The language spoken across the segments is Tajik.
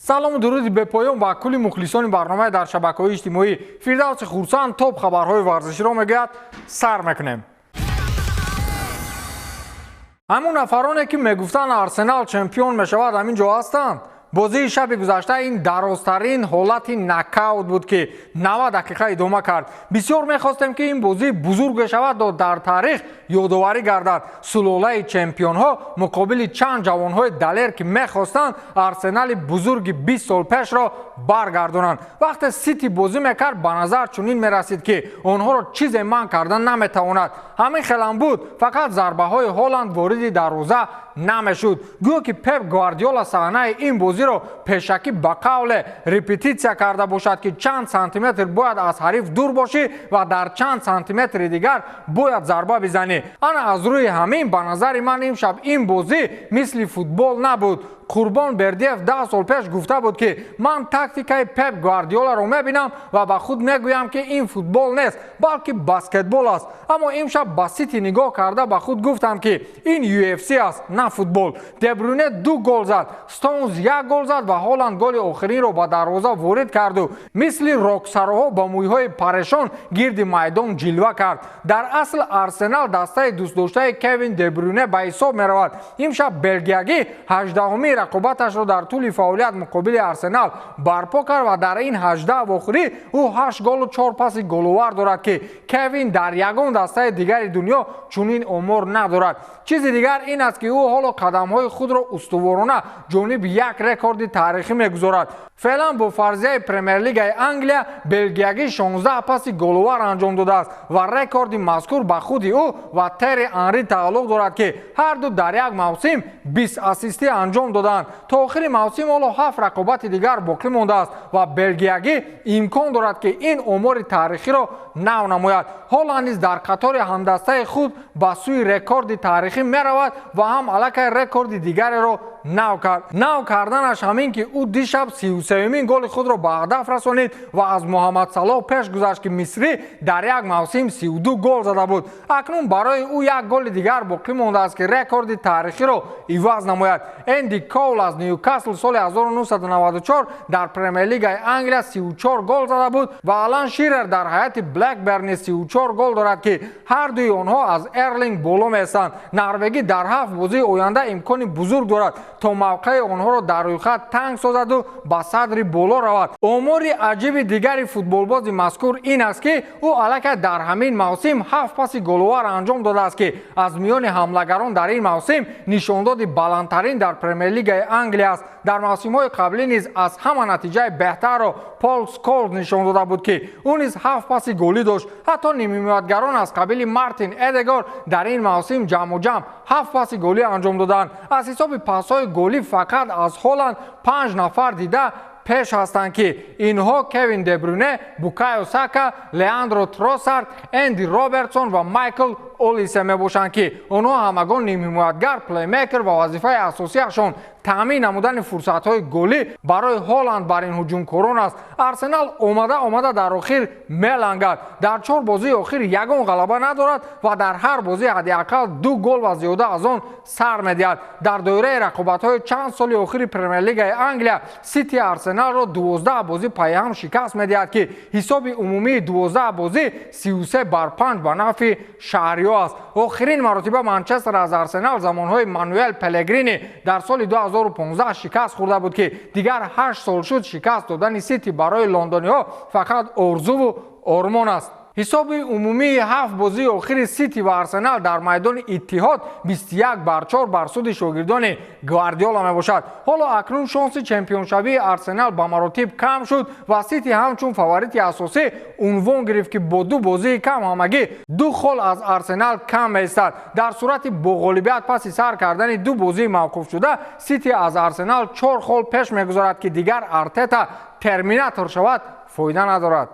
Салому дуруди бепоён ба кулли мухлисони барномаи дар шабакаҳои иҷтимоӣ. Фирдавси Хурсанд топ хабарҳои варзиширо мегӯяд. Сар мекунем. Ҳамун нафароне, ки мегуфтанд, Арсенал чемпион мешавад, ҳамин ҷо ҳастанд. Бозии шаби гузашта ин дарозтарин ҳолати нокаут буд, ки 90 дақиқа идома кард. Бисёр мехостем, ки ин бозӣ бузург бешавад, то дар таърих ёдоварӣ гардад: сулолаи чемпионҳо муқобили чанд ҷавонҳои далер, ки мехостанд Арсенали бузурги 20 сол пешро баргардонанд. Вақте Сити бозӣ мекард, ба назар чунин мерасид, ки онҳоро чизе манъ кардан наметавонад. Ҳамин хелам буд, фақат зарбаҳои Ҳоланд вориди дарвоза намешуд. Гӯё ки Пеп Гвардиола саҳнаи ин бозиро пешакӣ, ба қавле, репетитсия карда бошад, ки чанд сантиметр бояд аз ҳариф дур бошӣ ва дар чанд сантиметри дигар бояд зарба бизанӣ. Ана аз рӯи ҳамин, ба назари ман, имшаб ин бозӣ мисли футбол набуд. Қурбон Бердиев 10 сол пеш гуфта буд, ки ман тактикаи Пеп Гвардиоларо мебинам ва ба худ мегӯям, ки ин футбол нест, балки баскетбол аст. Аммо имшаб ба Сити нигоҳ карда, ба худ гуфтам, ки ин UFC аст, на футбол. Дебрюне ду гол зад, Стоунз як гол зад ва Ҳоланд голи охиринро ба дарвоза ворид карду мисли роксароҳо ба мӯйҳои парешон гирди майдон ҷилва кард. Дар асл Арсенал дастаи дӯстдоштаи Кевин Дебрюне ба ҳисоб меравад. Имшаб белгиягӣ 18-уми рақобаташро дар тӯли фаъолият муқобили Арсенал барпо кард ва дар ин 18 вохӯрӣ ӯ ҳашт голу чор паси головар дорад, ки Кевин дар ягон дастаи дигари дунё чунин омор надорад. Чизи дигар ин аст, ки ӯ ҳоло қадамҳои худро устуворона ҷониби як рекорди таърихӣ мегузорад. Феълан бо фарзияи Премер-лигаи Англия белгиягӣ 16 паси головар анҷом додааст ва рекорди мазкур ба худи ӯ ва Тери Анри тааллуқ дорад, ки ҳарду дар як мавсим 20 ассистӣ анҷом доданд. То охири мавсим ҳоло ҳафт рақобати дигар боқӣ мондааст ва белгиягӣ имкон дорад, ки ин омори таърихиро нав намояд. Ҳоланд низ дар қатори ҳамдастаи худ ба сӯи рекорди таърихӣ меравад ва ҳам аллакай рекорди дигареро нав кард. Нав карданаш ҳамин, ки ӯ дишаб 33-юмин голи худро ба ҳадаф расонид ва аз Муҳаммад Салоҳ пеш гузашт, ки мисрӣ дар як мавсим 32 гол зада буд. Акнун барои ӯ як голи дигар боқӣ мондааст, ки рекорди таърихиро иваз намояд. Энди Коул аз Ньюкасл соли 1994 дар Премер-лигаи Англия 34 гол зада буд ва Алан Ширер дар ҳайати Блекберни 34 гол дорад, ки ҳардуи онҳо аз Эрлинг боло меистанд. Норвегӣ дар ҳафт бозии оянда имкони бузург дорад, то мавқеи онҳоро дар рӯйхат танг созаду ба садри боло равад. Омори аҷиби дигари футболбози мазкур ин аст, ки ӯ аллакай дар ҳамин мавсим ҳафт паси головар анҷом додааст, ки аз миёни ҳамлагарон дар ин мавсим нишондоди баландтарин дар Премер-лигаи Англия аст. Дар мавсимҳои қаблӣ низ аз ҳама натиҷаи беҳтарро Пол Сколз нишон дода буд, ки ӯ низ ҳафт паси голӣ дошт. Ҳатто нимҳимоятгарон аз қабили Мартин Эдегор дар ин мавсим ҷамъу ҷамъ ҳафт паси голӣ анҷом доданд. Аз ҳисоби пасҳои голӣ фақат аз Ҳоланд панҷ нафар дида пеш ҳастанд, ки инҳо Кевин Дебрюне, Букайо Сака, Леандро Тросард, Энди Робертсон ва Майкл Олисе мебошанд, ки онҳо ҳамагон нимҳимоятгар, плеймейкер ва вазифаи асосиашон таъмин намудани фурсатҳои голӣ барои Ҳоланд бар ин ҳуҷумкорон аст. Арсенал омада омада дар охир мелангад. Дар чор бозии охир ягон ғалаба надорад ва дар ҳар бозӣ ҳадди ақал ду гол ва зиёда аз он сар медиҳад. Дар доираи рақобатҳои чанд соли охири Премер-лигаи Англия Сити Арсеналро 12 бозӣ пайҳам шикаст медиҳад, ки ҳисоби умумии 12 бозӣ 33 бар 5 ба нафъи шаҳриҳо аст. Охирин маротиба Манчестер аз Арсенал замонҳои Мануэл Пелегрини дар соли 2015 шикаст хӯрда буд, ки дигар 8 сол шуд. Шикаст додани Сити барои лондониҳо фақат орзуву ормон аст. Ҳисоби умумии ҳафт бозии охири Сити ва Арсенал дар майдони Иттиҳод 21 бар 4 бар суди шогирдони Гвардиола мебошад. Ҳоло акнун шонси чемпионшавии Арсенал ба маротиб кам шуд ва Сити ҳамчун фаворити асосӣ унвон гирифт, ки бо ду бозии кам ҳамагӣ ду хол аз Арсенал кам меистад. Дар сурати бо ғолибият паси сар кардани ду бозии мавқуфшуда, Сити аз Арсенал чор хол пеш мегузорад, ки дигар Артета терминатор шавад, фоида надорад.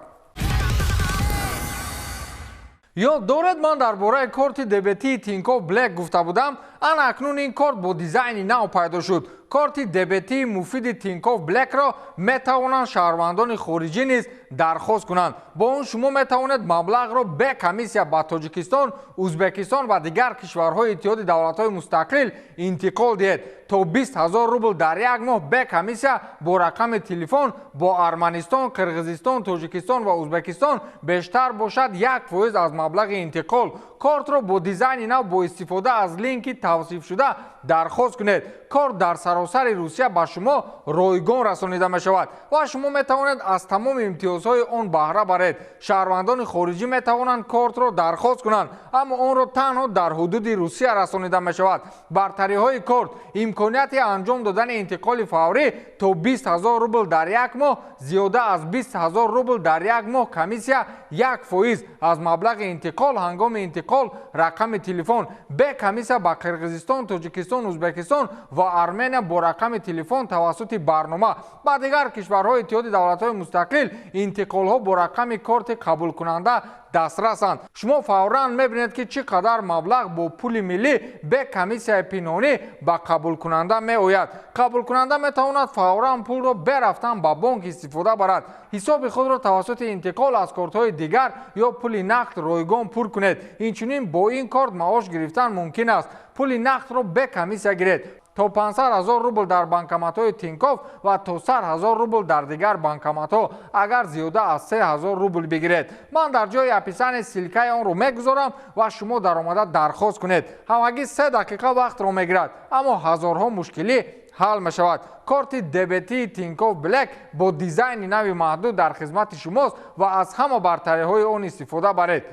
Ёд доред, ман дар бораи корти дебетии Тинькофф Блэк гуфта будам? Ана акнун ин корт бо дизайни нав пайдо шуд. Корти дебетии муфиди Тинькофф Блэкро метавонанд шаҳрвандони хориҷӣ низ дархост кунанд. Бо он шумо метавонед маблағро бе комиссия ба Тоҷикистон, Узбекистон ва дигар кишварҳои Иттиҳоди давлатҳои мустақил интиқол диҳед. То 20 ҳазор рубл дар як моҳ бе комиссия бо рақами телефон бо Арманистон, Қирғизистон, Тоҷикистон ва Узбекистон, бештар бошад 1% аз маблағи интиқол. Кортро бо дизайни нав бо истифода аз линки тавсифшуда дархост кунед. Корт дар саросари Русия ба шумо ройгон расонида мешавад ва шумо метавонед аз тамоми имтиёзҳои он баҳра баред. Шаҳрвандони хориҷӣ метавонанд кортро дархост кунанд, аммо онро танҳо дар ҳудуди Русия расонида мешавад. Бартариҳои корт: имконияти анҷом додани интиқоли фаврӣ то 20 ҳазор рубл дар як моҳ, зиёда аз 20 ҳазор рубл дар як моҳ, комиссия 1% аз маблағи интиқол ҳангоми интиқол рақами телефон, бе комиссия ба Қирғизистон, Тоҷикистон, Узбекистон ва Армения бо рақами телефон тавассути барнома, ба дигар кишварҳои Иттиҳоди давлатҳои мустақил интиқолҳо бо рақами корти қабулкунанда дастрасанд. Шумо фавран мебинед, ки чӣ қадар маблағ бо пули миллӣ бе комиссияи пинҳонӣ ба қабулкунанда меояд. Қабулкунанда метавонад фавран пулро бе рафтан ба бонк истифода барад. Ҳисоби худро тавассути интиқол аз кортҳои дигар ё пули нақд ройгон пур кунед. Инчунин бо ин корт маош гирифтан мумкин аст. Пули нақдро бе комиссия гиред: то 500 ҳазор рубл дар банкоматҳои Тинькофф ва то 100 ҳазор рубл дар дигар банкоматҳо, агар зиёда аз 3 ҳазор рубл бигиред. Ман дар ҷои описание ссылкаи онро мегузорам ва шумо даромада дархост кунед. Ҳамагӣ 3 дақиқа вақтро мегирад, аммо ҳазорҳо мушкилӣ ҳал мешавад. Корти дебетии Тинькофф Блэк бо дизайни нави маҳдуд дар хизмати шумост ва аз ҳама бартариҳои он истифода баред.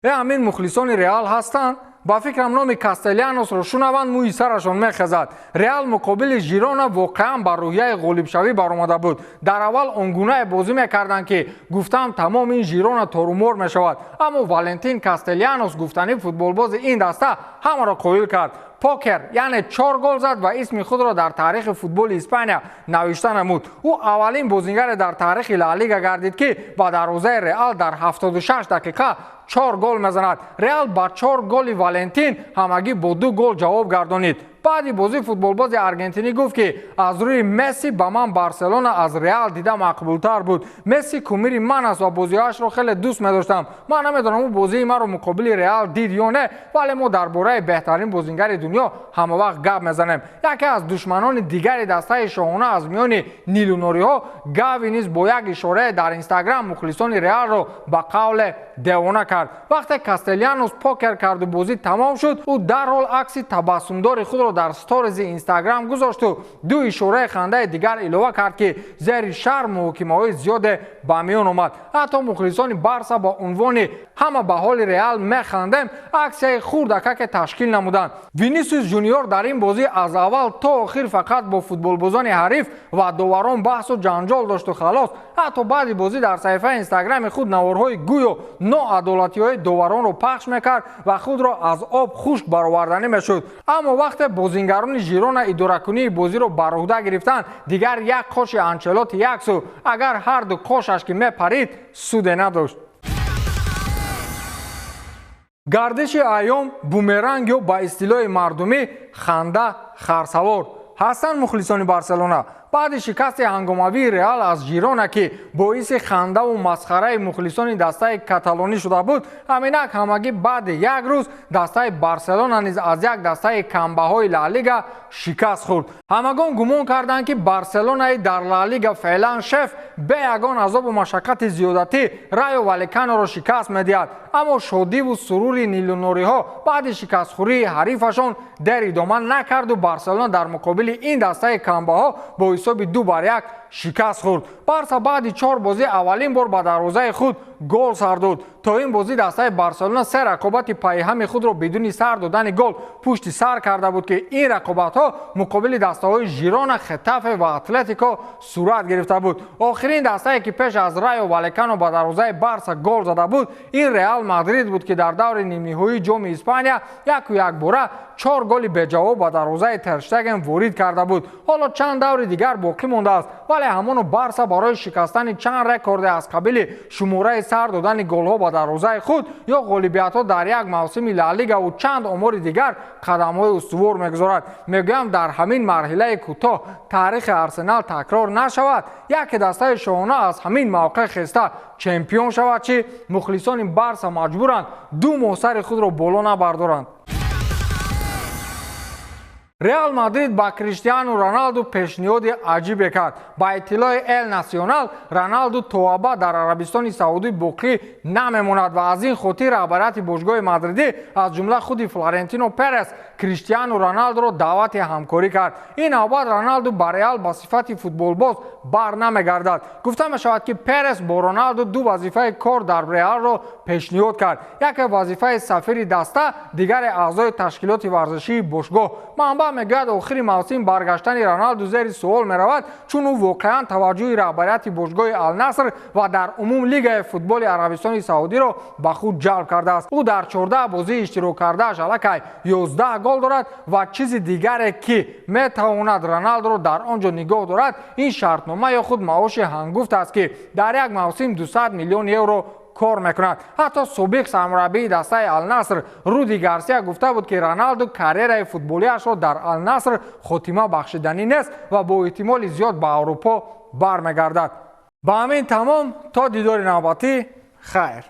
Ҳамин мухлисони Реал ҳастанд. Ба фикрам, номи Кастеляносро шунаванд, мӯи сарашон мехезад. Реал муқобили Жирона воқеан ба рӯҳияи ғолибшавӣ баромада буд. Дар аввал он гунае бозӣ мекарданд, ки гуфтам, тамом, ин Жирона торумор мешавад. Аммо Валентин Кастелянос, гуфтанӣ футболбози ин даста, ҳамаро қоил кард. Покер, яъне чор гол зад ва исми худро дар таърихи футболи Испания навишта намуд. Ӯ аввалин бозингаре дар таърихи Ла Лига гардид, ки ба дарвозаи Реал дар 76 дақиқа чор гол мезанад. Реал ба чор голи Валентин ҳамагӣ бо ду гол ҷавоб гардонид. Баъди бозӣ футболбози аргентинӣ гуфт, ки аз рӯи Месси ба ман Барселона аз Реал дида мақбултар буд. Месси кумири ман аст ва бозиҳояшро хеле дӯст медоштам. Ман намедонам, ӯ бозии маро муқобили Реал дид ё не, вале мо дар бораи беҳтарин бозингари дунё ҳамавақт гап мезанем. Яке аз душманони дигари дастаи шоҳона аз миёни нилунориҳо, Гави, низ бо як ишорае дар Инстаграм мухлисони Реалро ба қавле девона кард. Вақте Кастелянос покер карду бозӣ тамом шуд, ӯ дарҳол акси табассумдори худро дар сторизи Инстаграм гузошту ду ишораи хандаи дигар илова кард, ки зери шаҳр муҳокимаҳои зиёде ба миён омад. Ҳатто мухлисони Барса бо унвони «Ҳама ба ҳоли Реал механдем» аксияи хурдакаке ташкил намуданд. Винисиус Жуниор дар ин бозӣ аз аввал то охир фақат бо футболбозони ҳариф ва доварон баҳсу ҷанҷол дошту халос. Ҳатто баъди бозӣ дар саҳифаи Инстаграми худ наворҳои гӯё ноадолатиҳои доваронро пахш мекард ва худро аз об хушк бароварданӣ мешуд. Аммо вақте бозингарони Жирона идоракунии бозиро бар уҳда гирифтанд, дигар як қоши Анчелоти як су, агар ҳарду қошаш ки мепарид, суде надошт. Гардиши айём, бумеранг ё ба истилоҳи мардумӣ ханда харсавор ҳастанд мухлисони Барселона. Баъди шикасти ҳангомавии Реал аз Жирона, ки боиси хандаву масхараи мухлисони дастаи каталонӣ шуда буд, ҳаминак ҳамагӣ баъди як рӯз дастаи Барселона низ аз як дастаи камбаҳои Ла Лига шикаст хӯрд. Ҳамагон гумон карданд, ки Барселонаи дар Ла Лига феълан шеф бе ягон азобу машаққати зиёдатӣ Райо Валеканоро шикаст медиҳад. Аммо шодиву сурури нилунориҳо баъди шикастхӯрии ҳарифашон дер идома накарду Барселона дар муқобили ин дастаи камбаҳо бо ҳисоби 2-1 шикаст хӯрд. Барса баъди чор бозӣ аввалин бор ба дарвозаи худ гол сар дод. То ин бозӣ дастаи Барселона се рақобати пайҳами худро бидуни сар додани гол пушти сар карда буд, ки ин рақобатҳо муқобили дастаҳои Жирона, Хетафе ва Атлетико сурат гирифта буд. Охирин дастае, ки пеш аз Райо Валекано ба дарвозаи Барса гол зада буд, ин Реал Мадрид буд, ки дар даври нимниҳоии Ҷоми Испания яку якбора чор голи беҷавоб ба дарвозаи Терштеген ворид карда буд. Ҳоло чанд даври дигар боқӣ мондааст, вале Вале ҳамоно Барса барои шикастани чанд рекорде аз қабили шумораи сар додани голҳо ба дарвозаи худ ё ғолибиятҳо дар як мавсими Ла Лигаву чанд омори дигар қадамҳои устувор мегузорад. Мегӯям, дар ҳамин марҳилаи кӯтоҳ таърихи Арсенал такрор нашавад, яке дастаи шоҳона аз ҳамин мавқеъ хеста чемпион шавад, чӣ мухлисони Барса маҷбуранд 2 моҳ сари худро боло набардоранд. Реал Мадрид ба Криштиану Роналду пешниҳоди аҷибе кард. Ба иттилои Эл Насионал, Роналду то абад дар Арабистони Саудӣ боқӣ намемонад ва аз ин хотир раҳбарияти бошгоҳи мадридӣ, аз ҷумла худи Флорентино Перес, Криштиану Роналдуро даъвати ҳамкорӣ кард. Ин навбат Роналду ба Реал ба сифати футболбоз бар намегардад. Гуфта мешавад, ки Перес бо Роналду ду вазифаи кор дар Реалро пешниҳод кард: яке вазифаи сафири даста, дигаре аъзои ташкилоти варзишии бошгоҳ. Манбаъ мегӯяд, охири мавсим баргаштани Роналду зери суол меравад, чун ӯ воқеан таваҷҷӯҳи раҳбарияти бошгоҳи Алнаср ва дар умум лигаи футболи Арабистони Саудиро ба худ ҷалб кардааст. Ӯ дар 14 бозии иштирок кардааш аллакай 11 гол дорад ва чизи дигаре, ки метавонад Роналдуро дар он ҷо нигоҳ дорад, ин шартнома ё худ маоши ҳангуфт аст, ки дар як мавсим 200 миллион евро кор мекунад. Ҳатто собиқ сармураббии дастаи Алнаср Руди Гарсия гуфта буд, ки Роналду карьераи футболиашро дар Алнаср хотима бахшиданӣ нест ва бо эҳтимоли зиёд ба Аврупо бармегардад. Ба ҳамин тамом, то дидори навбатӣ, хайр.